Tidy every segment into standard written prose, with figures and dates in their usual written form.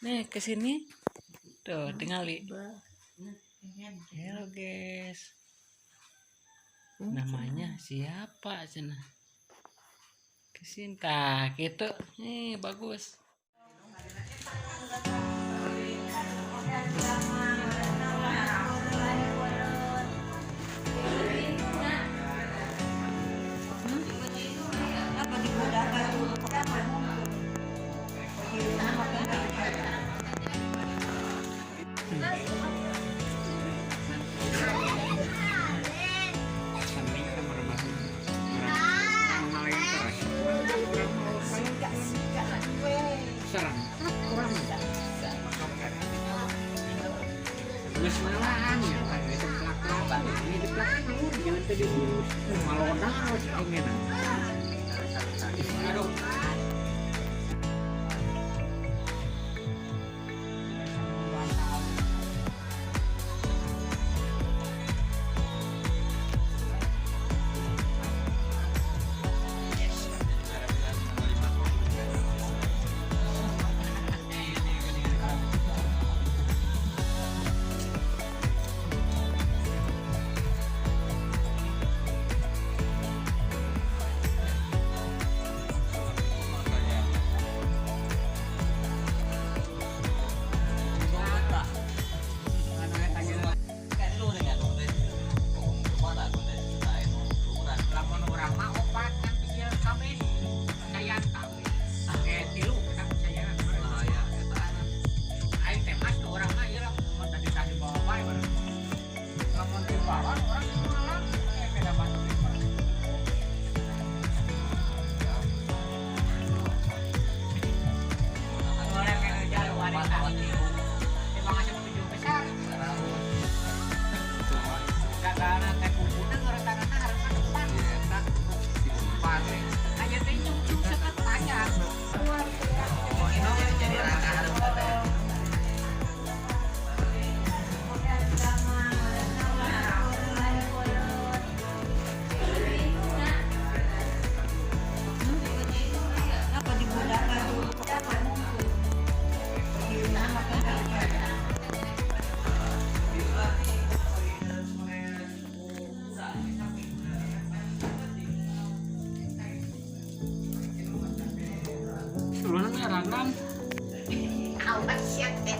Nih ke sini. Tuh, tingali. Hello guys. Namanya siapa cenah? Kesini tah gitu. Nih bagus. Aduh. Lamun urang mah opat yang pikir kabeh percayaan kabeh. Tilu kita percayaan. Aing teh mas ke urang mah ieu lah mun tadi tadi bawa bae baru. Lamun dibawa urang malah beda batu. Orang yang jalan wanita. Emang asup tujuh besar. Gagalna teh kumpulna ngeuretanana hareupan depan. Aya teh nyungcung seukeut panjang. Jadi rata hareupan teh. Sebelumnya ragam. Awas ya teh.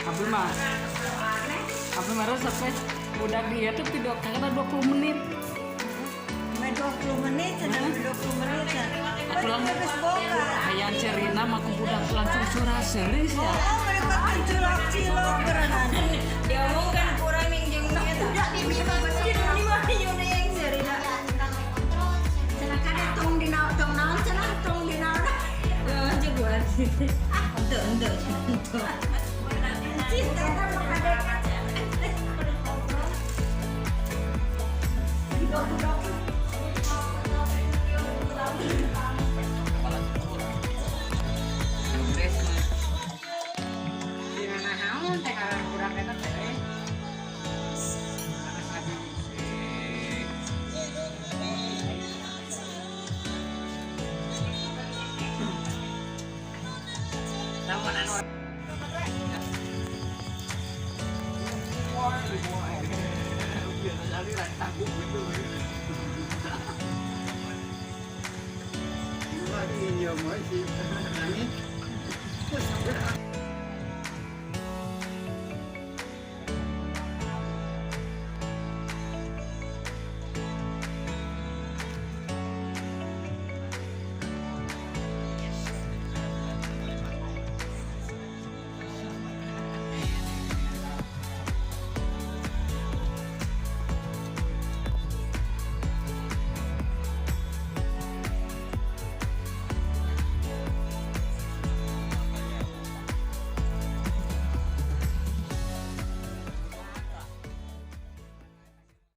Abi mah, abi mah sampai udah dia tuh video karena 20 menit. 20 menit, sedang 20 menit. Aku langsung hayang cerina mah ku budak langsung surah seris ya. Oh, mereka kan cilok-cilok berenang. Diomongkan kurang yang jeung eta. Di mana yang serina. Cenah kada tong dina tong naon cenah tong dina. Jagoan. Ah, henteu henteu henteu. Cinta kan mah kada. Beres mah. Dina naon teh ngaran budak eta teh. Namun anu